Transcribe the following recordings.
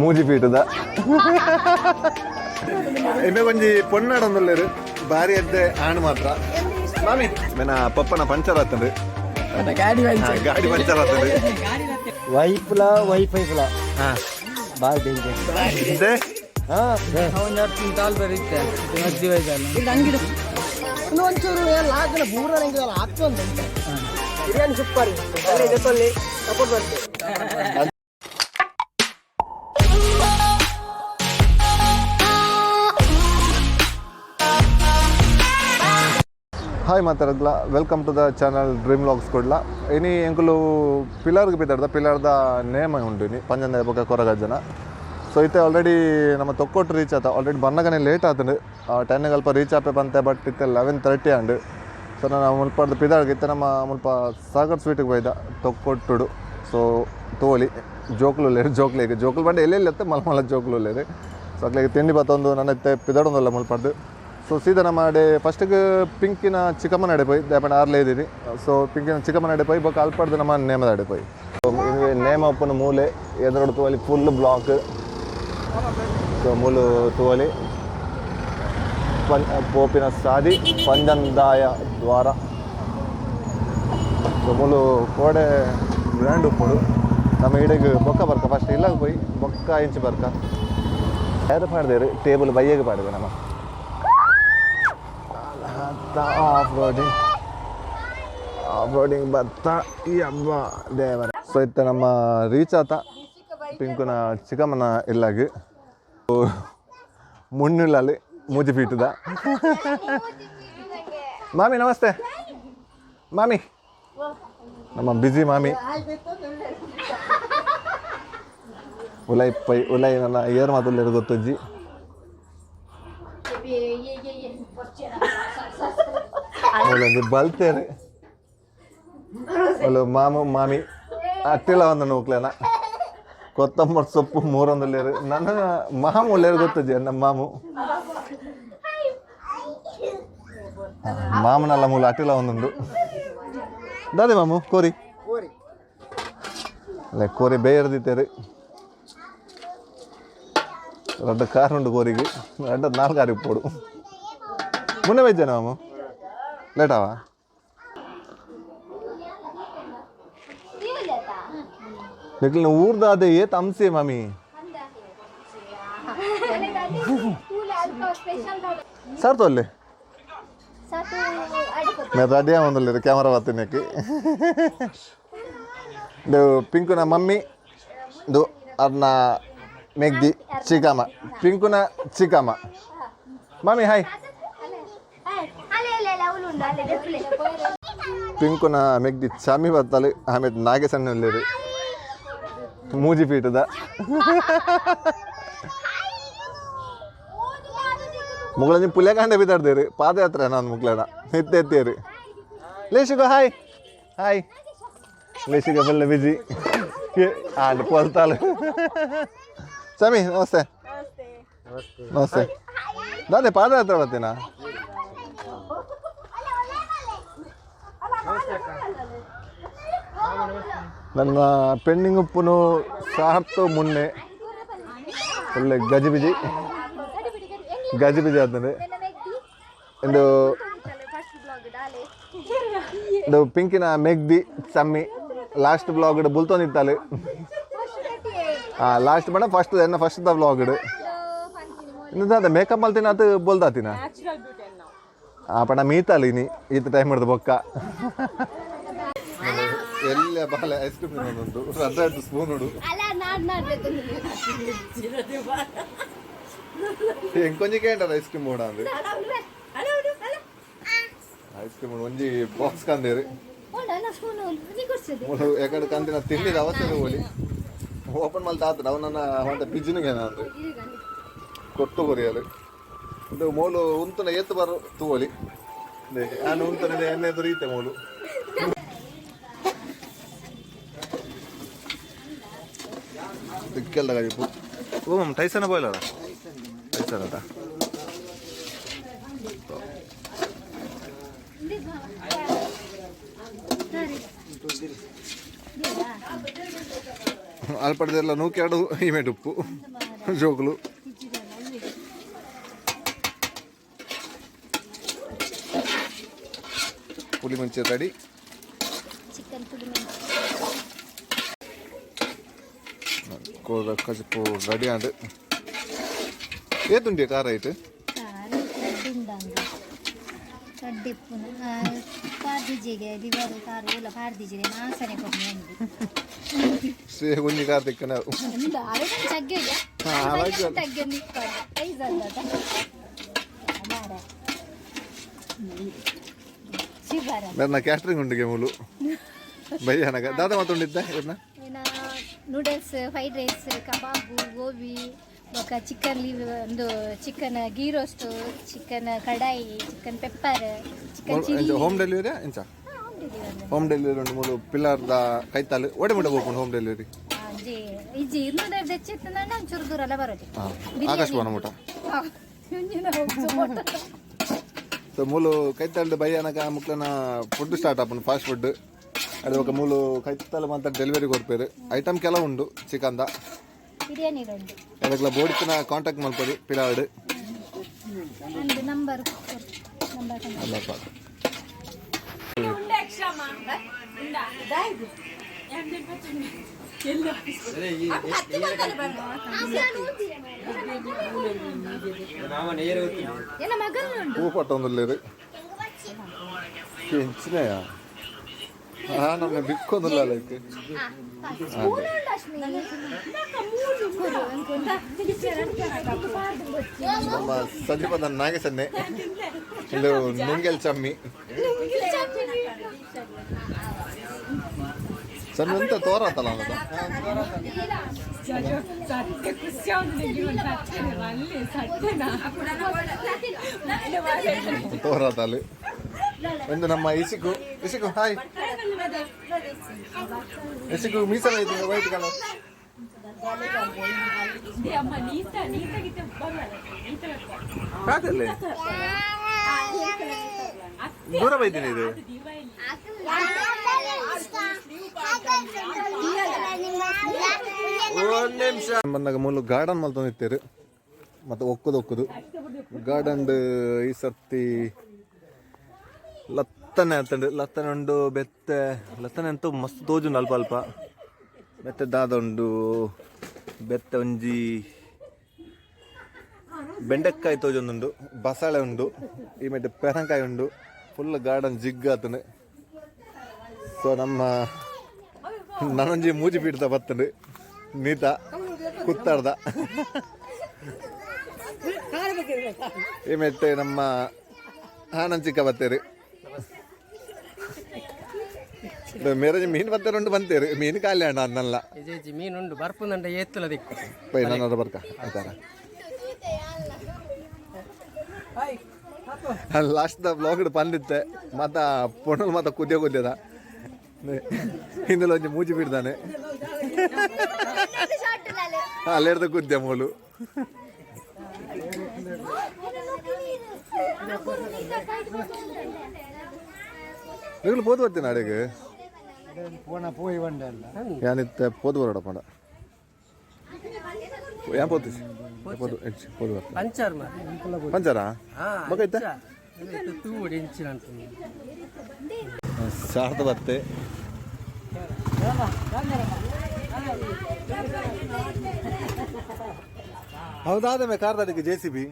ಮೂಜಿ ಫೀಟದ ಇಮೆ ಒಂಜಿ ಪೊನ್ನಾಡೊಂದುಲ್ಲೇರು ಬಾರಿ ಎದ್ದೆ ಆಣ್ ಮಾತ್ರ ಮಾಮಿ ಮೇನ ಪಪ್ಪನ ಪಂಚರ್ ಆತಂಡು. ಗಾಡಿ. ಗಾಡಿ ಪಂಚರ್ ಆತಂಡು. ವೈಫ್ಲ ವೈಫೈಫ್ಲ ಬಾಳ ಡೇಂಜರ್. ಇದೆ. ಒಂಚೂರು ಎಲ್ಲ ಹಾಕಲ್ಲ, ಪೂರ ನಂಗೆ ಹಾಕ್ತೊಂದು ಬಿರಿಯಾನಿ ಸೂಪರ್. ಅಲ್ಲೇ ಜೊತೆಯಲ್ಲಿ ಸಪೋರ್ಟ್ ಬರ್ತದೆ. ಹಾಯ್ ಮಾತಾಡಗ್ಲ, welcome to the channel Dream Vlogs Kudla. ಇನಿ ಎಂಕುಲು ಪಿಲ್ಲರ್ಗೆ ಬಿದ್ದಾಡ್ದ ಪಿಲ್ಲರ್ದ ನೇಮ ಉಂಡು ಇನಿ ಪಂಜಂದ ಬೊಕ್ಕ ಕೊರಗಜ್ಜನ. ಸೊ ಇತ್ತೆ ಆಲ್ರೆಡಿ ನಮ್ಮ ತೊಕ್ಕೊಟ್ಟು ರೀಚ್ ಆತ. ಆಲ್ರೆಡಿ ಬನ್ನಗನೆ ಲೇಟ್ ಆತಂಡು. 10 ಅಲ್ಪ ರೀಚ್ ಆಪೆ ಬಂತೆ, ಬಟ್ ಇತ್ತೆ 11:30 ಆಂಡ್. ಸೊ ನಾನು ಮುಲ್ಪಡ್ದು ಪಿದಾಡ್ಗೆ ಇತ್ತೆ ನಮ್ಮ ಮುಲ್ಪ ಸಾಗರ್ ಸ್ವೀಟಿಗೆ ಬೈದ ತೊಕ್ಕೊಟ್ಟುಡು. ಸೊ ತೋಲಿ ಜೋಕ್ಲು ಉಲ್ಲೇರು, ಜೋಕ್ಲಿಗೆ ಜೋಕ್ಲು ಬಂಡೆ ಎಲ್ಲೆಲ್ಲಿ ಎತ್ತ ಮಲ್ಲ ಮಲ್ಲ ಜೋಕ್ಲು ಉಲ್ಲೇರು. ಸೊ ಅಕ್ಲಿಗೆ ತಿಂಡಿ ಬತ್ತೊಂದು ನನ್ನ ಇತ್ತೆ ಪಿದಾಡೊಂದಲ್ಲ ಮುಲ್ಪಡ್ದು. ಸೊ ಸೀದಾ ನಮ್ಮ ಅಡೆ ಫಸ್ಟಿಗೆ ಪಿಂಕಿನ ಚಿಕ್ಕಮ್ಮನ ಅಡೆ ಪೋಯಿ ದೇಪಂಡ ಆರ್ಲೇ ಇದ್ದೀನಿ. ಸೊ ಪಿಂಕಿನ ಚಿಕ್ಕಮ್ಮನ ಅಡೆ ಪೋಯಿ ಬೊಕ್ಕ ಅಲ್ಪಡ್ದು ನಮ್ಮ ನೇಮದ ಅಡೆ ಪೋಯಿ. ಸೊ ನೇಮ ಉಪ್ಪುನ ಮೂಲೆ ಎದುರು ತೂವಲಿ ಫುಲ್ ಬ್ಲಾಕ್. ಸೊ ಮೂಲು ತೂವಲಿ ಪನ್ ಪೋಪಿನ ಸಾದಿ ಪಂಜಂದಾಯ ದ್ವಾರ. ಸೊ ಮೂಲು ಕೋಡೆ ಗ್ರ್ಯಾಂಡ್ ಉಪ್ಪುಡು. ನಮ್ಮ ಇಡೆಗ್ ಬೊಕ್ಕ ಬರ್ಕ, ಫಸ್ಟ್ ಇಲ್ಲಾಗ ಪೋಯಿ ಬೊಕ್ಕ ಇಂಚಿ ಬರ್ಕ. ಯಾರು ಪಾಡ್ದೇರು ಟೇಬಲ್ ಬೈಯಗೆ ಪಾಡುವೆ ನಮ್ಮ ಆಫ್ ರೋಡಿಂಗ್, ಆಫ್ ರೋಡಿಂಗ್ ಬರ್ತಾ ಈ ಅಬ್ಬ ದೇವರ. ಸೊ ಇತ್ತ ನಮ್ಮ ರೀಚ್ ಆತ ಪಿಂಕುನ ಚಿಕ್ಕಮ್ಮನ ಇಲ್ಲಾಗ. ಮುನ್ನುಳ್ಳಲ್ಲಿ ಮೂಜಿ ಫೀಟುದ. ಮಾಮಿ ನಮಸ್ತೆ ಮಾಮಿ. ನಮ್ಮ ಬಿಜಿ ಮಾಮಿ. ಉಲೈ ಪೈ ಉಲೈ ನನ್ನ ಏರ್ ಮಾತುಲ್ಲೇರು ಗೊತ್ತುಜ್ಜಿ. ಮೂಲೊಂದು ಬಲ್ತೇರು. ಒಲು ಮಾಮು ಮಾಮಿ ಅಟ್ಟಿಲ ಒಂದು ನೂಕ್ಲೇನ ಕೊತ್ತಂಬರಿ ಸೊಪ್ಪು ಮೂರೊಂದುಲ್ಲೇರು. ನನ್ನ ಮಾಮು ಉಳ್ಳೇರು ಗೊತ್ತುಜ್ಜಿ. ನಮ್ಮ ಮಾಮು ಮಾಮನಲ್ಲ ಮೂಲ ಅಟ್ಟಿಲ ಒಂದುಂಡು. ದಾದೆ ಮಾಮು ಕೋರಿ ಅಲ್ಲ ಕೋರಿ ಬೇಯರ್ದಿತ್ತೇರು. ರಡ್ಡ ಕಾರ್ ಉಂಡು ಕೋರಿಗೆ, ರಡ್ಡ ನಾಲ್ಕು ಕಾರಿಗೆ ಪೋಡು. ಮುನ್ನೆ ಬೈಜಾನ ಮಾಮು, ಲೇಟಾವಾ? ನಿಕ್ಲಿನ ಊರ್ದಾದೆ ಏತ್ ಅಂಸೆ ಮಾಮಿ. ಸರ್ ತೋಲ್ಲೆ मैं रेडी ಆವೊಂದುಲ್ಲೆರ್ ಕ್ಯಾಮರಾ ಬತ್ತಿನಕ್ಕೆ. ಇದು ಪಿಂಕುನ ಮಮ್ಮಿ, ಇದು ಅರ್ನ ಮೆಗ್ದಿ ಚಿಕ್ಕಮ್ಮ, ಪಿಂಕುನ ಚಿಕ್ಕಮ್ಮ. ಮಾಮಿ ಹಾಯ್. ಪಿಂಕುನ ಮೆಗ್ದಿ ಚಾಮಿ ಬತ್ತಲು. ಆಮೇಲೆ ನಾಗೆ ಸಣ್ಣ ಉಲ್ಲೆರ್ ಮೂಜಿ ಫೀಟದ. ಮುಗಳಂಜಿ ಪುಲ್ಯಕಾಂಡೆ ಬಿದ್ದಾಡ್ದೇರು ಪಾದಯಾತ್ರೆ ನಾನು ಮುಕ್ಲೇನ ಎತ್ತೆ ಎತ್ತೇರು. ಲೇಶುಗ ಹಾಯ್ ಹಾಯ್. ಲೇಶುಗ ಫುಲ್ ಬಿಜಿ ಆಂಡ್ ಪೊಲ್ತಾಲು. ಸ್ವಾಮಿ ನಮಸ್ತೆ. ನಮಸ್ತೆ. ದಾದೆ ಪಾದಯಾತ್ರೆ ಬರ್ತೀನಾ? ನನ್ನ ಪೆಂಡಿಂಗ್ ಉಪ್ಪುನು ಸಾರ್ತು ಮುನ್ನೆ ಒಳ್ಳೆ ಗಜಿಬಿಜಿ ಗಜಿಬಿಜಿ ಆಗ್ತದೆ. ಇದು ಇದು ಪಿಂಕಿನ ಮೆಗ್ದಿ ಚಮ್ಮಿ. ಲಾಸ್ಟ್ ಬ್ಲಾಗ್ ಬುಲ್ತೊಂದಿತ್ತಾಲು. ಲಾಸ್ಟ್ ಬಣ್ಣ ಫಸ್ಟ್ ಎನ್ನ ಫಸ್ಟ್ the blog. ಇನ್ನು ದಾದ ಮೇಕಪ್ ಮಲ್ತಿನ ಅದು ಬೋಲ್ದಾತಿನ ಆ ಪಣ ಮೀತಾಲಿ ಇನಿ ಈತ ಟೈಮ್ ಹಿಡ್ದು ಬೊಕ್ಕ. ಎಲ್ಲ ಬಾಲೆ ಐಸ್ ಕ್ರೀಮ್ ತಿನ್ನೋದುಂಟು. ರಡ್ಡ ಸ್ಪೂನ್ ಉಡು. ಎಂಕೊಂಜಿ ಕೇಂದ್ರ ಐಸ್ ಕ್ರೀಮ್ ಬೋಡ ಅಂದು ಐಸ್ ಕ್ರೀಮ್ ಒಂಜಿ ಬಾಕ್ಸ್ ಕಂದೇರು. ಮೂಲು ಎಕಡೆ ಕಂದಿನ ತಿಂಡಿದ ಅವಸ್ಥೆ ಹೋಲಿ. ಓಪನ್ ಮಲ್ತ ಆತ ಅವು ನನ್ನ ಒಂತ ಪಿಜ್ಜಿನಿಗೆ ಅಂದ್ರೆ ಕೊಟ್ಟು ಕೊರಿಯಲು. ಇದು ಮೋಲು ಉಂತನ ಏತು ಬರು ತೂವಲಿ. ನಾನು ಉಂತನ ಎಣ್ಣೆ ದೊರೆಯುತ್ತೆ ಮೋಲು. ದಿಕ್ಕೆಲ್ಲ ಗಡಿಪು. ಓ ಮಮ್ ಟೈಸನ ಬೋಯ್ಲರ ಟೈಸನ್ ಅದ. ಅಲ್ಪಡ್ದೆಲ್ಲ ನೂಕ್ಯಾಡು ಈಮೆಟ್ ಉಪ್ಪು ಜೋಕುಲು. ಪುಳಿ ಮುಂಚೆ ರೆಡಿ. ಚಿಕನ್ ಪುಡಿ ಮೆಂಚಿ. ಕಜಿಪು ರೆಡಿ ಆಂಡ್. ಏತುಂಡಿ ಖಾರ ಐಟ್? ಖಾರ ಉಂಡಂಗ ಕಡ್ಡಿಪ್ಪುನು ಪಾರ್ದಿಜಿಗೆ ಲಿವರ್ ಖಾರ ಉಲ್ಲ ಪಾರ್ದಿಜಿಗೆ ಮಾಸನೆ ಕೊಡ್ನಿ ಅಂದು. ಶ್ರೀ ಒಂಜಿ ಖಾರ ತಿಕ್ಕನ. ಒಂದು ಆರೋಗ್ಯ ತಗ್ಗಿಲ್ಲ. ಹಾ, ಆರೋಗ್ಯ. ತಗ್ಗಿ ಐಸಲ್ಲದ ಮಾರ ಶಿವರ. ಮೇರ್ನ ಕ್ಯಾಟ್ರಿಂಗ್ ಉಂಡಿಗೆ ಮೂಲು ಬಯ್ಯನಗ ದಾದ ಮಾತುಂಡಿದ್ದ ಇರ್ನ. ಇನ್ನು noodles, fried rice, kebab, gobi, ಬೊಕ್ಕ ಚಿಕನ್ ಲಿವ್ ಒಂದು chicken ghee roast, chicken kadai, chicken pepper, chicken chilli. Home delivery ಎಂಚ? Home delivery. Home delivery ಉಂಡು. ಮೂಲು ಪಿಲ್ಲರ್ದ ಕೈತಾಲ್ ಒಡೆ ಮುಟ ಬೋಪುಂಡು ಹೋಮ್ ಡೆಲಿವರಿ? ಜಿ ಇಜ್ಜಿ, 200 ದೆಚ್ಚಿತ್ತಂದ್ರೆ ಒಂಚೂರು ದೂರ ಎಲ್ಲ ಬರೋದು. ಹಾಂ, ಆಕಾಶವಾಣ ಮುಟ. ಸೊ ಮೂಲು ಕೈತಾಲ್ಡ್ ಬಯ್ಯನಗ ಮುಕ್ಲನ ಫುಡ್ ಸ್ಟಾರ್ಟ್ ಆಪುಂಡು, ಫಾಸ್ಟ್ ಫುಡ್. ಅದು ಬೊಕ ಮೂಲು ಕೈತಾಲ್ ಮಾತ್ರ ಡೆಲಿವರಿ ಕೊರ್ಪೇರು. ಐಟಮ್ ಕೆಲವು ಉಂಡು ಚಿಕನ್ದ. ಬಿರಿಯಾನಿ ಉಂಟು. ಅದಕ್ಕೆಲ್ಲ ಬೋಡಿತ್ತಿನ ಕಾಂಟ್ಯಾಕ್ಟ್ ಮಲ್ಪೊಲಿ ಪಿಲಾರ್ಡ್. ಒಂದು ನಂಬರ್ ನಂಬರ್. ಅಲ್ಲಪ್ಪ. ಎಲ್ಲ ಮಗನ ಉಂಟು. ಪೂ ಪಟ್ಟೊಂದುಲ್ಲೇರು ಎಂಚಿನಯ? ಹಾ, ನಮ್ಮ ಬಿಕ್ಕೊಂದುಲ್ಲ ಲೈಕ್. ಸ್ಪೂನ್ ಉಂಟು ಅಶ್ಮಿ. ನಮ್ಮ ಸಂಜೀಪದ ನಾಗೇಶನ್ನೇ ಇದು ನುಂಗೆಲ್ ಚಮ್ಮಿ ಸಣ್ಣ ಎಂತ ತೋರಾತಲ್ಲ ಅನ್ನೋದು. ಸತ್ಯ ಖುಷಿ ಆಗುದು ಅಲ್ಲಿ ಸತ್ಯನಾ? ತೋರಾತಲ್ಲಿ ಒಂದು ನಮ್ಮ ಇಸಿಕು. ಇಸಿಕು, ಹಾಯ್ ಇಸಿಕು. ಮೀಸಲ ಐತಿ ವೈಟ್ ಕಲರ್. ಅಮ್ಮ ನೀತ ನೀತಾಗಿದ್ದ ಬರಲ್ಲ ನೀತ. ಕಾದಲ್ಲಿ ದೂರ ಬೈತೀನಿ ಇದು. ಒಂದು ನಿಮಿಷ ಬಂದಾಗ ಮೂಲು ಗಾರ್ಡನ್ ಮಲ್ತೊಂದಿತ್ತೇರು ಮತ್ತು ಒಕ್ಕುದು ಒಕ್ಕುದು ಗಾರ್ಡನ್. ಈ ಸರ್ತಿ ಲತ್ತನೆ ಆತಂಡು, ಲತ್ತನೆ ಉಂಡು, ಬೆತ್ತೆ ಲತ್ತನೆ ಅಂತೂ ಮಸ್ತ್ ತೋಜುಂಡು. ಅಲ್ಪ ಅಲ್ಪ ಬೆತ್ತೆ ದಾದ ಉಂಡು. ಬೆತ್ತೆ ಒಂಜಿ ಬೆಂಡೆಕಾಯಿ ತೋಜೊಂದುಂಡು, ಬಸಳೆ ಉಂಡು, ಈ ಮೆಟ್ಟು ಪೆರಂಕಾಯಿ ಉಂಡು. ಫುಲ್ ಗಾರ್ಡನ್ ಜಿಗ್ ಆತಂಡು. ಸೊ ನಮ್ಮ ನನೊಂಜಿ ಮೂಜಿ ಪೀಡ್ತ ಬತ್ತಂಡು ನೀತ ಕುತ್ತಾಡ್ದ. ಈ ಮೆಟ್ಟೆ ನಮ್ಮ ಆನಂದ್ ಚಿಕ್ಕ ಬತ್ತೇರು. ಮೇರೆ ಮೀನು ಬತ್ತೇರು ಉಂಡು, ಬಂತೇರು ಮೀನು ಖಾಲಿ ಅಣ್ಣ ಅನ್ನಲ್ಲ. ಇಜಿ, ಮೀನು ಉಂಡು, ಬರ್ಪುಂದಂಡ ಏತ್ತುಲ ದಿಕ್ಕು. ಪೈ ನನ್ನ ಬರ್ಕ ಆಯ್ತಾರ. ಲಾಸ್ಟ್ the blog ಪಂದಿತ್ತೆ ಮತ್ತ ಪೊಣ್ಣಲು ಮತ್ತ ಕುದಿಯ ಕುದ್ಯದ ಹಿಂದಲ ಒಂಜಿ ಮೂಜಿ ಬಿಡ್ದಾನೆ. ಅಲ್ಲೇಡ್ದ ಕುದ್ಯ ಮೂಲು. ನೀವು ಪೋದು ಬರ್ತೀನಿ ಅಡೆಗೆ. ಪೋಣ ಪೋಯಿ ಬಂಡಲ್ಲ. ಯಾನಿತ್ತೆ ಪೋದು ಬರೋಡ ಪಂಡ ಏನ್ ಪೋತಿ ಪೋದು ಹೆಚ್ಚು ಪೋದು ಬರ್ತೀನಿ. ಪಂಚರ್ ಮಾರ್ರೆ. ಪಂಚರಾ? ಹಾ. ಬೊಕೈತೆ? ತೂಡು ಇಂಚಿನ ಅಂತ. ಸಾರ್ದ ಬತ್ತೆ. ಹೌದಾದ ಮೇ ಕಾರ್ದಾಡಿಗೆ ಜೆ ಸಿ ಬಿ.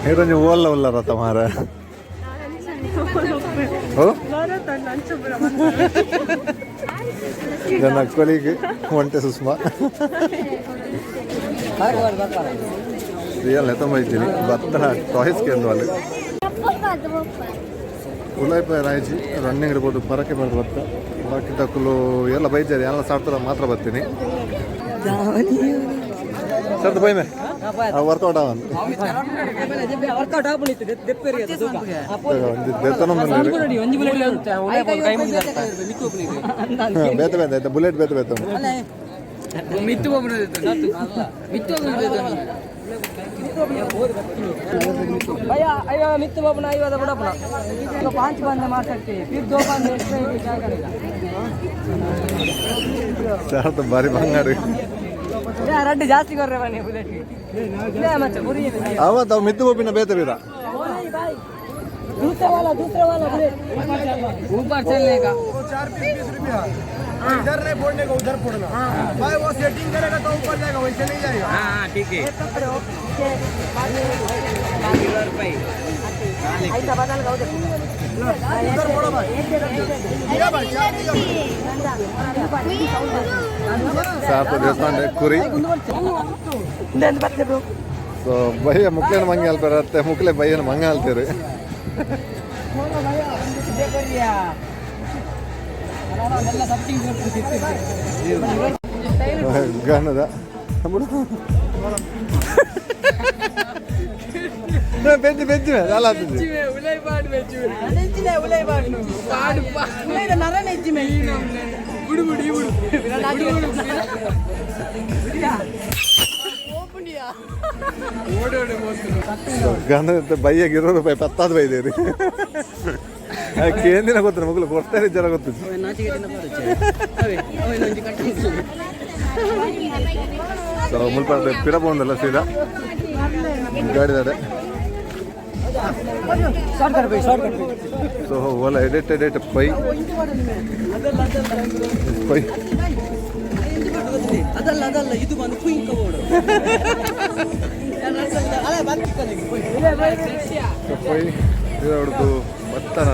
ಹೇರೊಂಜಿ ಓಲ್ಲ ಉಲ್ಲರ ಮಾರ ಓ ನನ್ನ ಕೊಲಿಗ್ ಒಂಟೆ ಸುಷ್ಮಾ ರಿಯಲ್ ಎತ್ತೊಂಬ ಇದ್ದೀನಿ ಬತ್ತನ ಟಾಯ್ಸ್ ಕೇಂದ್ರ ಅಲ್ಲಿ. ಉಲಾಯ್ಪ ರಾಯ್ಜಿ ರನ್ನಿಂಗ್ ಇಡ್ಬೋದು. ಪರಕೆ ಬರೋದು ಬತ್ತ ಬಾಕಿ ತಕ್ಕಲು ಎಲ್ಲ ಬೈಜಾರಿ ಎಲ್ಲ ಸಾಡ್ತಾರ ಮಾತ್ರ ಬರ್ತೀನಿ. ಸರ್ ಪೋಯ್ಮೆ ವರ್ಕೌಟ್ ಆವೊಂದು ಬೇತೆ ಬೇತೆ ಆಯ್ತಾ ಬುಲೆಟ್ ಬೇತೆ ಬೇತೆ ಅಯ್ಯೋ ಮಿತ್ತು ಬಾಬುನ ಐವದ ಬಿಡಪ್ಪನ ಪಾಂಚ್ ಬಂದ ಮಾತಾಡ್ತೀವಿ ಫಿರ್ ದೋ ಬಂದ ಸರ್ ಬಾರಿ ಬಂಗಾರಿ ರಡ್ಡು ಜಾಸ್ತಿ ಕೊರ್ರೆ ಬನ್ನಿ ಬುಲೆಟ್ ಮಚ್ಚ ಪುರಿ ಅವತ್ತು ಅವು ಮಿತ್ತು ಬೋಪಿನ ಬೇತೆ ಬೀರ दूसरा वाला बुलेट ऊपर चलने का 4 पीस 20 रुपया। इधर नहीं फोड़ने का, उधर फोड़ना भाई। वो सेटिंग करेगा तो ऊपर जाएगा, वैसे नहीं जाएगा। हाँ ठीक है। ऐसा बदल का उधर। उधर फोड़ो भाई। दिया भाई, चार दिया। ಸಾಕು ದೇವಸ್ಥಾನ ಕುರಿ. ಸೊ ಬಯ್ಯ ಮುಕ್ಲೇನ ಮಂಗೆ ಅಲ್ಪಾರ, ಮುಕ್ಲೆ ಬಯ್ಯನ ಮಂಗ ಅಲ್ತೀರಿ. ಗಣದ ಬಿಡು. ಬೆಜ್ಜಿ ಬೆಜ್ಜಿ ಅಲ್ಲ. ಗಂಧ ಬೈಯಾಗ 20 ರೂಪಾಯಿ ಪತ್ತಾದ ಬೈದೇರಿ. ಕೇಂದಿನ ಗೊತ್ತ ಮಗಳು ಕೊಡ್ತಾರೆ ಜನ ಗೊತ್ತು. ಸೊ ಮುಲ್ಪ ಪಿರ ಪೋಂದಲ್ಲ ಸೀದಾ ಗಾಡಿದಾಡೆ. ಸೊ ಓಲ ಎಡೆಟ್ ಎಡೆಟ್ ಪೈ ಪೈ. ಅದಲ್ಲ ಅದಲ್ಲ, ಇದು ಬಂದು ಕುಯಿಂಕ ಬೋರ್ಡ್. ಪೈ ಇದು ಹೊಡ್ದು ಬತ್ತನ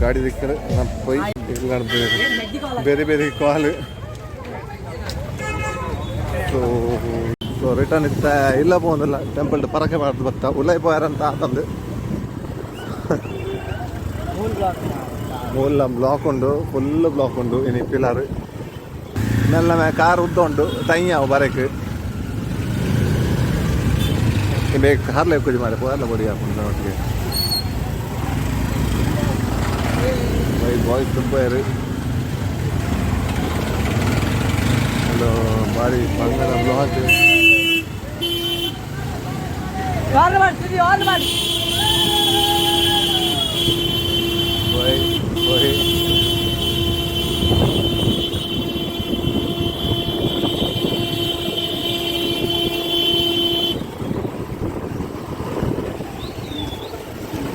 ಗಾಡಿ ದಿಕ್ಕರೆ ನಮ್ಮ ಪೈ ಇಲ್ಲ. ಬೇರೆ ಬೇರೆ ಕಾಲ್. ಸೊ ಸೊ ರಿಟರ್ನ್ ಇತ್ತ ಇಲ್ಲ ಪೋಂದಿಲ್ಲ. ಟೆಂಪಲ್ ಪರಕೆ ಮಾಡ್ದು ಬತ್ತ ಉಲ್ಲೈ ಪೋಯಾರಂತ ಆತಂದು. ಮೂಲ ಬ್ಲಾಕ್ ಉಂಡು, ಫುಲ್ ಬ್ಲಾಕ್ ಉಂಡು. ಇನಿ ಪಿಲರ್ ಮೆಲ್ಲ ಮೇ ಕಾರ್ ಉದ್ದ ಉಂಡು ತೈಯಾವು ಬರಕ್ ಬೇಗ ಕಾರ್ಲೆ ಕುಜಿ ಮಾರೆ ಪೋಯಲ್ಲ ಬಡಿ ಹಾಕೊಂಡು ಒಟ್ಟಿಗೆ ಬೈ ಬಾಯ್ಸ್ ತುಂಬ ಇರು. ಹಲೋ, ಬಾರಿ ಬಂಗದ ಬ್ಲಾಕ್. ಆರ್ಡರ್ ಮಾಡ್ತೀವಿ, ಆರ್ಡರ್ ಮಾಡಿ. Bye bye.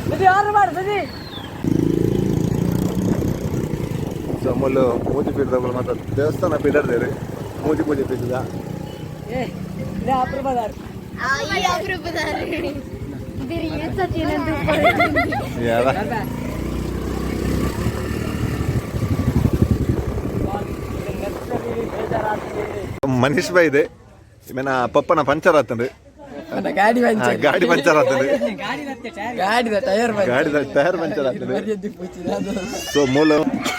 ಸುದಿ ಆರ್ಡರ್ ಮಾಡಿ ಸುದಿ. ಸೊ ಮೂಲು ಮೂಜಿ ಪೀಠದಗಳು ಮಾತ್ರ ದೇವಸ್ಥಾನ ಪೀಡರ್ದೇರಿ ಮೂಜಿ ಪೂಜೆ ಪೀಠದ. ಏ ಇದೇ ಅಪ್ರೂಪದಾರ. ಯಾರ ಮನೀಶ್ ಬೈ ಇದೆ ಮೇನ ಪಪ್ಪನ ಪಂಚರ್ ಆತಂದು. ಗಾಡಿ. ಗಾಡಿ ಪಂಚರ್ ಆತಂದು. ಗಾಡಿದ ಟೈರ್. ಗಾಡಿದ ಟೈರ್ ಪಂಚರ್ ಆತಂದು. ಸೊ ಮೂಲ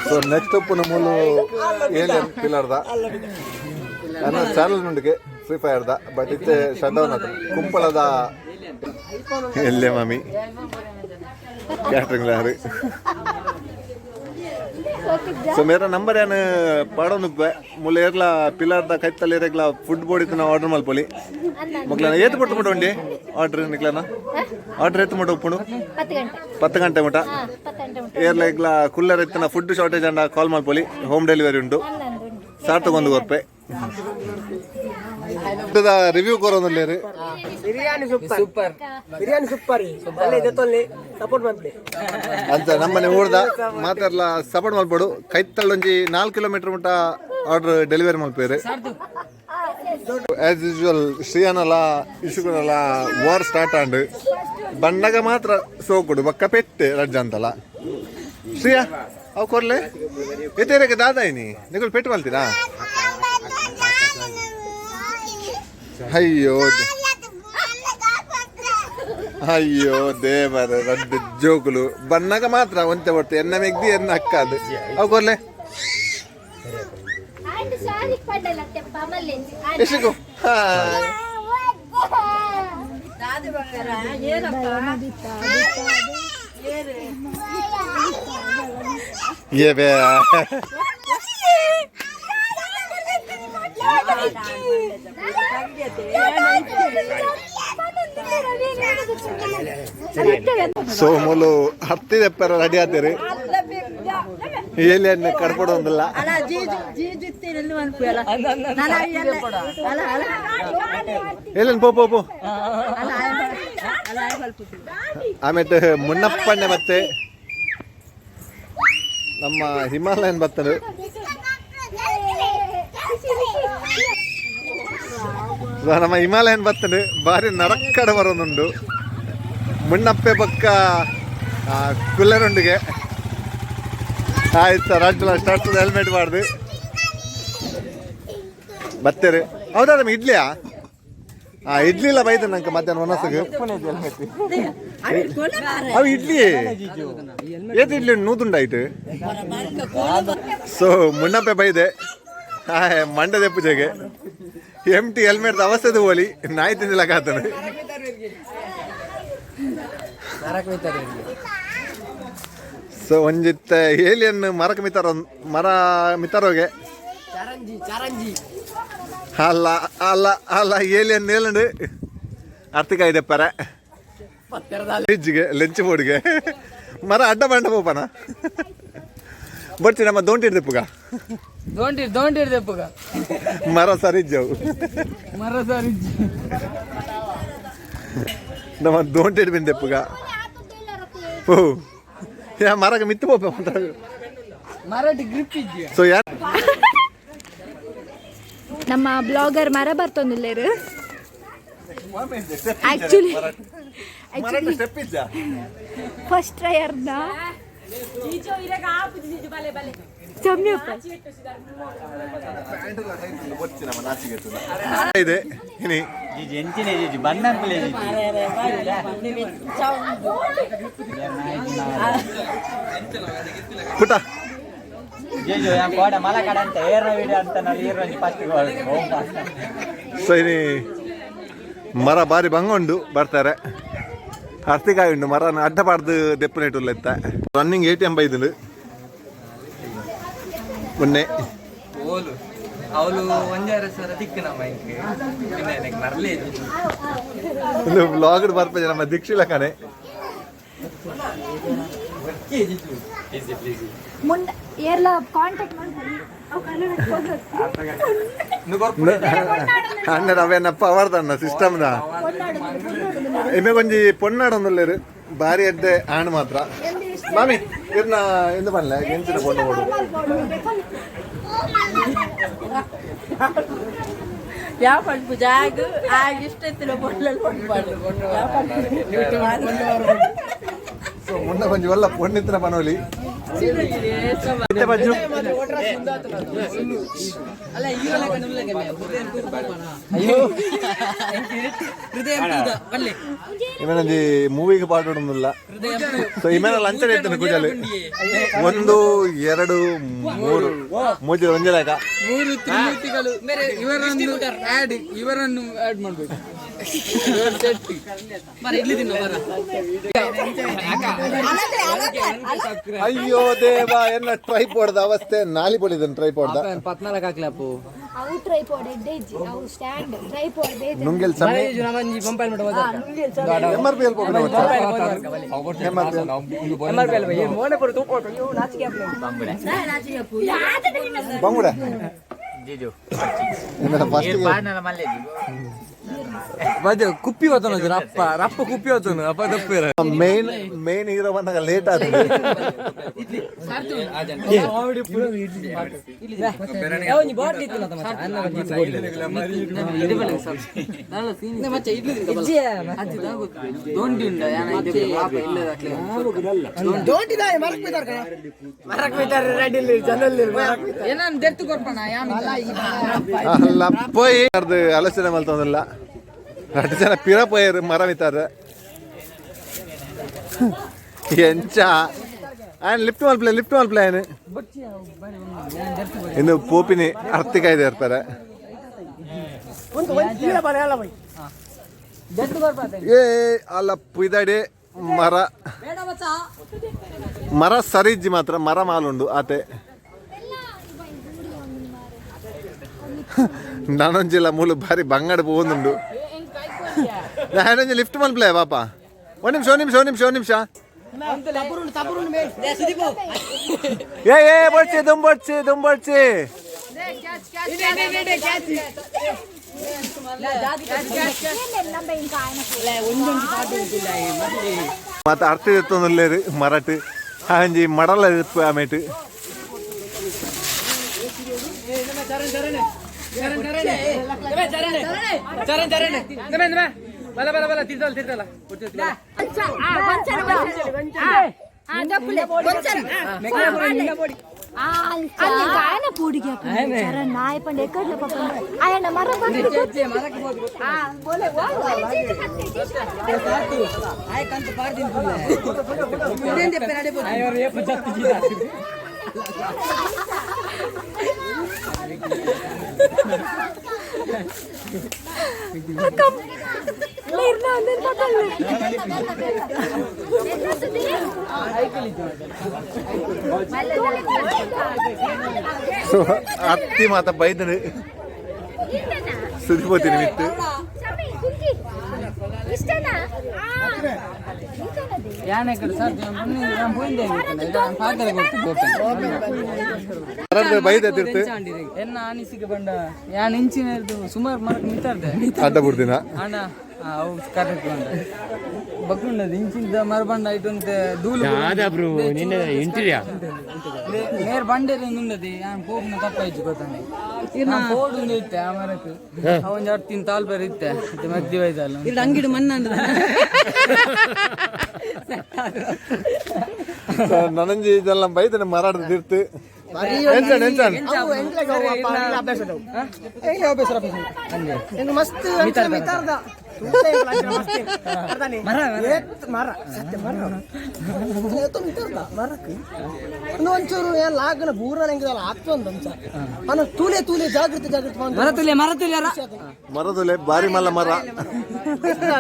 ಸೊ ನೆಕ್ಸ್ಟ್ ಉಪ್ಪುನ ಮೂಲು ಏಲಿಯನ್ ಪಿಲ್ಲರ್ದ ನನ್ನ ಚಾನಲ್ నుండిಗೆ ಫ್ರೀ ಫೈರ್ದ ಬಟ್ ಇತ್ತೆ ಶಟ್ ಡೌನ್ ಆತ. ಕುಂಪಳದ ಎಲ್ಲೆ ಮಾಮಿ ಕ್ಯಾಟ್ರಿಂಗ್ ಲಾರಿ. ಸೊ ಮೇರ ನಂಬರ್ ಏನು ಪಾಡೊಂದು ಮುಲ್ಲ ಏರ್ಲ ಪಿಲ್ಲರ್ದ ಕೈತಲ್ಲಿ ಏರೆಗ್ಲ ಫುಡ್ ಬೋರ್ಡ್ ಇತ್ತು ಆರ್ಡರ್ ಮಲ್ಪೊಲಿ ಮೊಕ್ಲನ. ಏತು ಪಟ್ಟು ಮುಟ್ಟ ಉಂಡಿ ಆರ್ಡರ್ ನಿಕ್ಲನ ಆರ್ಡರ್ ಏತು ಮುಟ್ಟ ಉಪ್ಪುಂಡು? 10 ಗಂಟೆ. 10 ಗಂಟೆ ಮುಟ್ಟ. ಹಾ, 10 ಗಂಟೆ ಉಂಟು. ಏರ್ಲ ಇಗ್ಲ ಕುಲ್ಲರ್ ಇತ್ತಿನ ಫುಡ್ ಶಾರ್ಟೇಜ್ ಅಂಡ ಕಾಲ್ ಮಲ್ಪೊಲಿ, ಹೋಮ್ ಡೆಲಿವರಿ ಉಂಟು. ಹನ್ನೊಂದು ಉಂಟು. ಸಾರ್ ತಗೊಂಡು ಕೊರ್ಪೆ. ರಿವ್ಯೂ ಕೊರೋದಿಲ್ಲ. Biryani super, super biryani super. ಅಲ್ಲೇ ಇದೆ ತೊಲ್ಲಿ ಸಪೋರ್ಟ್ ಮಾಡ್ಲಿ. ಅಂತ ನಮ್ಮನೆ ಊರ್ದ ಮಾತಾಡ್ಲ ಸಪೋರ್ಟ್ ಮಲ್ಪಡು. ಕೈತಳ್ಳೊಂಜಿ 4 ಕಿಲೋಮೀಟರ್ ಮುಟ್ಟ ಆರ್ಡರ್ ಡೆಲಿವರಿ ಮಲ್ಪೇರು. ಆಸ್ ಯೂಶುವಲ್ ಶ್ರೀಯಾನಲ ಇಶುಗುನಲ ವಾರ್ ಸ್ಟಾರ್ಟ್ ಆಂಡ್. ಬಂಡಗ ಮಾತ್ರ ಸೋಕುಡು ಬಕ್ಕ ಪೆಟ್ಟೆ ರಜ್ಜ ಅಂತಲ್ಲ. ಶ್ರೀಯಾ ಅವು ಕೊರ್ಲೆ ಎತ್ತೇರಕ್ಕೆ ದಾದಾ ಇನಿ ನಿಗುಲ್ ಪೆಟ್ಟು ಮಲ್ತೀರಾ? ಅಯ್ಯೋ ಅಯ್ಯೋ ದೇವರ, ರಡ್ಡು ಜೋಕುಲು ಬಣ್ಣಗ ಮಾತ್ರ ಒಂತೆ ಒಟ್ಟು ಎನ್ನ ಮೆಗ್ದಿ ಎನ್ನ ಅಕ್ಕ ಅದು. ಅವು ಕೊರ್ಲೆ. ಇಶಿಕು ಹಾಯ್. ಏ ಬೇ ಸೊ ಮೂಲು ಹತ್ತಿದೆಪ್ಪರ ರೆಡಿ ಆತೀರಿ. ಎಲ್ಲಿ ಕಡ್ಪಡೋದಿಲ್ಲ. ಎಲ್ಲಿ ಪೋ ಪೋ ಪೋ. ಆಮೇಲೆ ಮುನ್ನಪ್ಪಣ್ಣೆ ಮತ್ತೆ ನಮ್ಮ ಹಿಮಾಲಯನ್ ಬರ್ತದೆ. ನಮ್ಮ ಹಿಮಾಲಯನ್ ಬರ್ತದೆ ಬಾರಿ ನರಕ್ಕಡ ಬರೋದುಂಡು. ಮುನ್ನಪ್ಪೆ ಪಕ್ಕ ಕುಲ್ಲರುಂಡಿಗೆ ಆಯ್ತು ಸರ್. ಅಡ್ಡಲ್ಲ ಸ್ಟಾರ್ಟ್ ಹೆಲ್ಮೆಟ್ ಬಾರ್ದು ಬತ್ತೇರಿ. ಹೌದಾ ನಮ್ಗೆ ಇಡ್ಲಿಯಾ? ಹಾಂ ಇಡ್ಲಿ ಇಲ್ಲ ಬೈದ ನಂಗೆ ಮಧ್ಯಾಹ್ನ ಒನಸಗೆ ಅವು ಇಡ್ಲಿ ಏತ್ ಇಡ್ಲಿ ನೂದುಂಡಾಯ್ತು. ಸೊ ಮುನ್ನಪ್ಪೆ ಬೈದೆ ಮಂಡದೆ ಪೂಜೆಗೆ M T helmet ಅವಸ್ಥೆ ಹೋಲಿ ನಾಯಿ ತಿಂದಿಲ್ಲ ಕಾತನು. ಸೊ ಒಂಜಿತ್ತ ಏಲಿಯನ್ ಮರಕ ಮಿತಾರ ಮರ ಮಿತಾರೋಗೆ ಅಲ್ಲ ಅಲ್ಲ ಅಲ್ಲ ಏಲಿಯನ್ ನೇಲಂಡು ಅರ್ತಿಕಾಯಿ ದೆಪ್ಪರ ಫ್ರಿಜ್ಗೆ ಲಂಚ್ ಬೋರ್ಡ್ಗೆ ಮರ ಅಡ್ಡ ಬಂಡ ಪೋಪನ ಬರ್ತಿ ನಮ್ಮ ದೋಂಟಿ ದೆಪ್ಪುಗ ದೋಂಟಿ ದೋಂಟಿ ದೆಪ್ಪುಗ ಮರ ಸರಿಜ್ಜವು ಮರ ಸರಿಜ್ಜು ನಮ್ಮ ದೋಂಟಿ ಬಿಂದೆಪ್ಪುಗ ಓ ಯಾ ಮರಗ ಮಿತ್ತು ಪೋಪ ಮರಟಿ ಗ್ರಿಪ್ ಇಜ್ಜಿ. ಸೊ ಯಾರು ನಮ್ಮ ಬ್ಲಾಗರ್ ಮರ ಬರ್ತೊಂದಿಲ್ಲೇರು. Actually first try ಅರ್ಧ ಇದೆ ಇನಿ ಪುಟ ಸೊ ಇನಿ ಮರ ಬಾರಿ ಬಂಗ ಉಂಡು ಬರ್ತಾರೆ. ಅರ್ತಿಕಾಯಿ ಉಂಡು ಮರ ಅಡ್ಡ ಪಾಡ್ದು ದೆಪ್ಪು ಎತ್ತ ರನ್ನಿಂಗ್ ಎ.ಟಿ.ಎಂ ಬೈದುಂಡು ಮೊನ್ನೆ. ಓಲು ಅವಳು ಒಂಜಾರ ಸರ ತಿಕ್ಕು ನಮ್ಮ ಇಂಕ್ ಮರಲೇ. ಒಂದು ಬ್ಲಾಗ್ ಬರ್ಪೆ ನಮ್ಮ ದೀಕ್ಷಿಲ ಕಣೆ. ಮುಂದೆ ಏರ್ಲ ಕಾಂಟ್ಯಾಕ್ಟ್ ಮಾಡ್ಕೊಳ್ಳಿ. ಅಣ್ಣ ಅವೇನಪ್ಪ ಅವರ್ದಣ್ಣ ಸಿಸ್ಟಮ್ದ ಇಮೆ ಕೊಂಜಿ ಪೊನ್ನಾಡೊಂದುಲ್ಲೇರು ಬಾರಿ ಎಡ್ಡೆ ಆಣ್ ಮಾತ್ರ ಮಾಮಿ ಇರ್ನ ಎಂದು ಪನ್ಲೆ ಎಂಚಿನ ಪೊಣ್ಣು ಕೊಡು. ಯಾವ ಪಂಪು ಜಾಗ ಆಗ ಇಷ್ಟ ಎತ್ತಿನ ಪೊಣ್ಣಲ್ಲಿ ಪಂಪಾಡು. ಸೊ ಮುನ್ನ ಕೊಂಜಿ ಒಲ್ಲ ಪೊಣ್ಣಿತ್ತಿನ ಪನೋಲಿ ಬಜ್ಜು. ಇಮೇನೊಂಜಿ ಮೂವಿಗೆ ಪಾಡೋಡೊಂದಿಲ್ಲ. ಸೊ ಇಮೇನ ಲಂಚ ಇರ್ತೇನೆ ಕೂಜಲು 1 2 3 ಮೂಜಿ ಒಂಜಿ ಲೆಕ್ಕ ಮೂರು ತ್ರಿಮೂರ್ತಿಗಳು ಇವರನ್ನು ಆಡ್ ಇವರನ್ನು ಆಡ್ ಮಾಡ್ಬೇಕು. ಅಯ್ಯೋ ದೇವ ಎನ್ನ ಟ್ರೈಪೋಡ್ದ ಅವಸ್ಥೆ ನಾಲಿ ಪೊಡಿದನ್ ಟ್ರೈಪೋಡ್ದ ಪತ್ನಾಲ್ಕು ಹಾಕ್ಲಪ್ಪು. ಅವು ಟ್ರೈಪಾಡ್ ಎಡ್ಡೆಜ್ಜಿ ಅವು ಸ್ಟ್ಯಾಂಡ್ ಟ್ರೈಪಾಡ್ ಬೇಜ ನುಂಗೆಲ್ ಸಮ್ಮೆ M R P L ಪೋಪಿನ M R P L ಬಂಗುಡ first ಕುಪ್ಪಿ ಹೋತನು ರಪ್ಪ ರಪ್ಪ ಕುಪ್ಪಿ ಹೋತನು ಅಪ್ಪ ತಪ್ಪಿರ main main hero ಬಂದಾಗ ಲೇಟ್ ಆದ್ರೆ ಅಲ್ಲ ಪೋಯಿ ಆಲೋಚನೆ ಮಲ್ತೊಂದಿಲ್ಲ ರಡ್ಡು ಜನ ಪಿರ ಪೋಯರು ಮರ ಮಿತ್ತಾರ ಎಂಚ ఆయన ಲಿಫ್ಟ್ ಮಲ್ಪ್ಲೆ, ಲಿಫ್ಟ್ ಮಲ್ಪ್ಲೆ ఆయన. ಇಂದು ಪೋಪಿನಿ ಅರ್ತಿಕಾಯ್ದೆ ಇರ್ತಾರೆ. ಏ ಅಲ್ಲ ಪುಯ್ದಾಡಿ ಮರ ಮರ ಸರಿಜ್ಜಿ ಮಾತ್ರ ಮರ ಮಾಲುಂಡು ಆತೆ. ನಾನೊಂಜಿಲ್ಲ ಮೂಲು ಬಾರಿ ಬಂಗಡ ಪೋವೊಂದುಂಡು. ನಾನೊಂಜಿ ಲಿಫ್ಟ್ ಮಲ್ಪ್ಲೆ ಪಾಪ. ಒಂದು ನಿಮಿಷ, ಒಂದು ನಿಮಿಷ, ಒಂದು ನಿಮಿಷ, ಒಂದು ನಿಮಿಷ. ಏ ಏ ಬಡ್ಚಿ ದುಂಬಡ್ಚಿ ದುಂಬಡ್ಚಿ. ಮತ್ತೆ ಅರ್ಥ ಎತ್ತೊಂದುಲ್ಲೇರು ಮರಟ್ ಆಂಜಿ ಮಡಲ ಆಮೇಟ್. ఆయన పూడికి నాయ పండు ఎక్కడ పాప ఆయన మర. ಸೊ ಅತ್ತಿ ಮಾತ ಬೈದನು ಸುರಿపోತೀನಿ ಮಿತ್ತು. ಬೈದ ತಿರ್ತು. ಎನ್ನ ಅನಿಸಿಕೆ ಬಂಡ ಯಾನ್ ಇಂಚಿನ ಸುಮಾರು ಮರಕ್ ನಿಂತಾರ್ದೆ. ಅಡ್ಡ ಬಿಡ್ದಿನ. ಅಣ್ಣ ಅವು ಕರೆಕ್ಟ್ ಬಂಡ ಬಗ್ಗುಂಡದು ಇಂಚಿನ ಮರ ಬಂಡ ಇಟ್ಟುಂತೆ ಧೂಳು ನೇರ್ ಬಂಡೇರಿ ಉಂಡದಿ. ಯಾನ್ ಪೋಪ್ನ ತಪ್ಪಾಯ್ತು ಗೊತ್ತಾನೆ. ಫೋಡ್ ಒಂದು ಇತ್ತೆ ಆ ಮರಕ್ ಅವೊಂದು ಅರ್ತಿನ ತಾಲ್ ಬೇರೆ ಇತ್ತೆ ಮತ್ತೆ ಮದ್ದಿ ವೈದಲ್ಲ. ಇಲ್ಲಿ ಅಂಗಿಡು ಮಣ್ಣ. ನನಂಜಿ ಇದೆಲ್ಲ ಬೈದನೆ ಮರಾಡ್ದು ತಿರ್ತು. ಎಂಚನ್ ಎಂಚನ್. ಮಸ್ತ್ ಮಿತಾರ್ದ ಮರ ಸತ್ಯ ಮರ ಮಿತಾರ್ದ ಮರಕ್ ಒಂದು ಒಂಚೂರು ಏನ್ ಲಾಗನ ಬೂರ ಹೆಂಗಿದಲ್ಲ ಆಗ್ತೊಂದು ಅಂಚ ಅನ್ನ ತೂಲೆ ತೂಲೆ ಜಾಗೃತಿ ಜಾಗೃತಿ. ಮರ ತುಲೆ ಮರ ತುಲೆ. ಮರದುಲೆ ಬಾರಿ ಮಲ್ಲ ಮರ.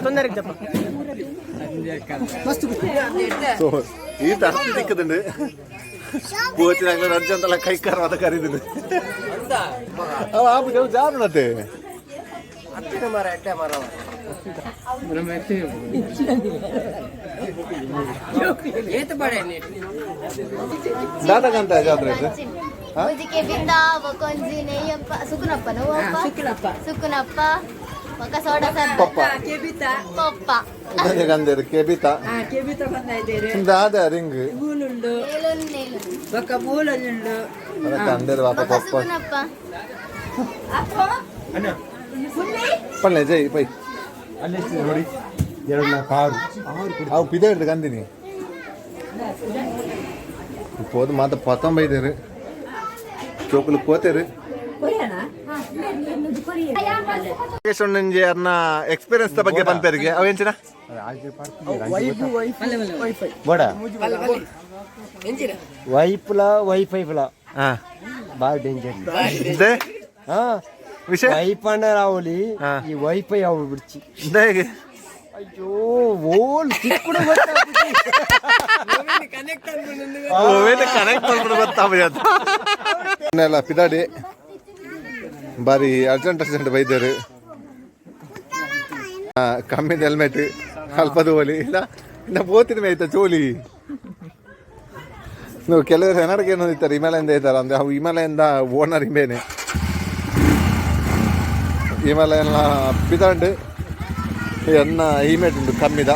ತೊಂದರೆ ಮಸ್ತ್. ಸೊ ಈತ ಅರ್ತಿ ದಿಕ್ಕದುಂಡು ಪೋಚಿನಾಗ್ಲ ರಜ್ಜಂತಲ್ಲ ಕೈಕಾರ ಅದ ಕರೀದುಂಡು. ಅವ ಆಪು ಜಾರುನತೆ. ಮರ ಎಟ್ಟೆ ಮರ. ದಾದಗಂತ ಜಾತ್ರೆ. ಮುಜಿಕೆ ಬಿಂದ ಬೊಕೊಂಜಿ ನೆಯ್ಯಪ್ಪ ಸುಕುನಪ್ಪ ನೋವಪ್ಪ ಸುಕುನಪ್ಪ ಸುಕುನಪ್ಪ ಬೊಕ ಸೋಡಾ ಸರ್ಬ ಪಪ್ಪ ಪಪ್ಪ ಗಂದೇರು ಕೆಬಿತ ದಾದ ರಿಂಗ್. ಏಲೊಂದು ನೇಲು. ಕಂದೇರು ಪಾಪ. ಬೊಕ ಪಪ್ಪ ಸುಕುನಪ್ಪ. ಪಲ್ಲೆ ಜೈ ಪೈ. ನೋಡಿ ಎರಡು ನಾಲ್ಕು ಆರು. ಅವು ಪಿದ ಹಿಡ್ದು ಕಂದಿನಿ ಪೋದು ಮಾತ ಪತ್ತೊಂಬೈದೇರು ಚೋಕುಲು ಕೋತೇರು. ಅರ್ನ ಎಕ್ಸ್ಪೀರಿಯನ್ಸ್ ಬಗ್ಗೆ ಪನ್ಪೇರಿಗೆ ಅವ ಎಂಚಿನ ಬೋಡ ವೈಫ್ಲ ವೈಫೈಫ್ಲ ಬಾಳ ಡೇಂಜರ್. They ವಿಷಯ ವೈಫ್ ಅಣ್ಣ ರಾವಲಿ ಈ ವೈಫೈ ಅವು ಬಿಡ್ಚಿ. They ಅಯ್ಯೋ ಓಲ್ ಸಿಕ್ಕುಡು. ಕನೆಕ್ಟ್ ಮಾಡ್ಬಿಡು ಗೊತ್ತಾಗ್ಬಿಡತ್ತ. ಪಿದಾಡಿ ಬಾರಿ ಅರ್ಜೆಂಟ್ ಅರ್ಜೆಂಟ್ ಬೈದರು. ಕಮ್ಮಿದ ಹೆಲ್ಮೆಟ್ ಅಲ್ಪದ ಹೋಲಿ ಇಲ್ಲ ಇನ್ನ ಪೋತಿನ ಮೇಯ್ತ ಚೋಲಿ. ನೀವು ಕೆಲವರು ಏನಾರು ಏನೋ ಇರ್ತಾರೆ ಹಿಮಾಲಯದಿಂದ ಇದ್ದಾರೆ ಅಂದ್ರೆ ಅವು ಹಿಮಾಲಯದಿಂದ ಓನರ್ ಇಂಬೇನೆ ಹಿಮಾಲಯನ ಪಿದಾಂಡು ಎನ್ನ ಹಿಮೆಟ್ ಉಂಟು ಕಮ್ಮಿದ.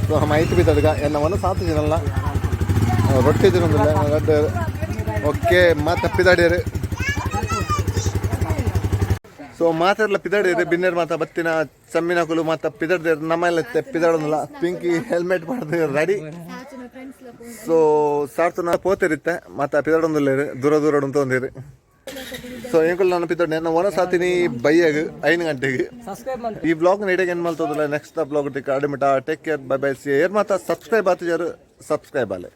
ಸೊ ಮೈತ್ ಪಿದಾಡ್ಗ ಎನ್ನ ಒಂದು ಸಾತು ಜನಲ್ಲ ರೊಟ್ಟಿ ತಿನ್ನೊಂದಿಲ್ಲ ರಡ್ಡು. ಓಕೆ ಮಾತ ಪಿದಾಡಿಯರು. ಸೊ ಮಾತಾಡಲ ಪಿದಾಡಿಯರು ಬಿನ್ನೇರು ಮಾತ ಬತ್ತಿನ ಚಮ್ಮಿನ ಕುಲು ಮಾತ ಪಿದಾಡ್ದೇರು ನಮ್ಮೆಲ್ಲ ಪಿದಾಡೋದಿಲ್ಲ. ಪಿಂಕಿ ಹೆಲ್ಮೆಟ್ ಮಾಡಿದ್ರೆ ರೆಡಿ. ಸೊ ಸಾರ್ತುನ ಪೋತಿರುತ್ತೆ ಮಾತ ಪಿದಾಡೊಂದಿಲ್ಲ ದೂರ ದೂರ ಉಂಟೊಂದಿರು. ಸೊ ಎಂಕುಲು ನಾನು ಪಿದಾಡ್ ನನ್ನ ಒಣ ಸಾತಿನಿ ಬೈಯಾಗ 5 ಗಂಟೆಗೆ. ಈ ಬ್ಲಾಗ್ ನೀಡಾಗ ಏನು ಮಾಡ್ತದಲ್ಲ ನೆಕ್ಸ್ಟ್ ಬ್ಲಾಗ್ ಅಡಿಮಿಟ. Take care, bye bye, see. ಏರ್ ಮಾತ ಸಬ್ಸ್ಕ್ರೈಬ್ ಆತಿಜಾರು ಸಬ್ಸ್ಕ್ರೈಬ್ ಆಲೆ.